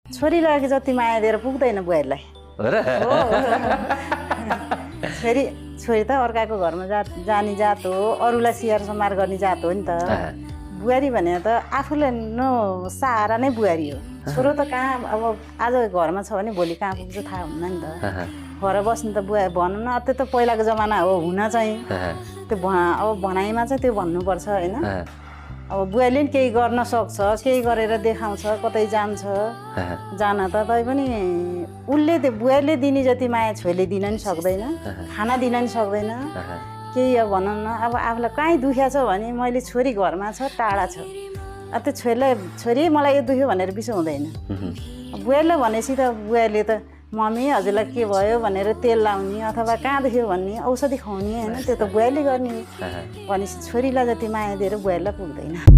छोरीलाई जति माया दिएर पुग्दैन बुहारीलाई छोरी त अर्काको घरमा जाने जात हो अरूलाई स्याहार समार गर्ने जात हो नि त बुहारी भने त आफूले सहारा नै बुहारी हो छोरो त कहाँ अब आज घरमा छ भने भोलि कहाँ पुग्छ थाहा हुन्न नि त घर बस्नु त बुहारी भनौँ न त्यो त पहिलाको जमाना हो हुन चाहिँ त्यो अब भनाइमा चाहिँ त्यो भन्नुपर्छ होइन अब बुहारीले पनि केही गर्न सक्छ केही गरेर देखाउँछ कतै जान्छ जान त तैपनि उसले त्यो बुहारीले दिने जति माया छोरीले दिन नि सक्दैन खाना दिन नि सक्दैन केही अब भनौँ न अब आफूलाई कहीँ दुख्या छ भने मैले छोरी घरमा छ टाढा छ अब त्यो छोरीलाई छोरी मलाई यो दुख्यो भनेर बिसाउँदैन बुहारीलाई भनेपछि त बुहारीले त मम्मी हजुरलाई के भयो भनेर तेल लाउने अथवा कहाँ दुख्यो भन्ने औषधि खुवाउने होइन त्यो त बुहारीले गर्ने भनेपछि छोरीलाई जति माया दिएर बुहारीलाई पुग्दैन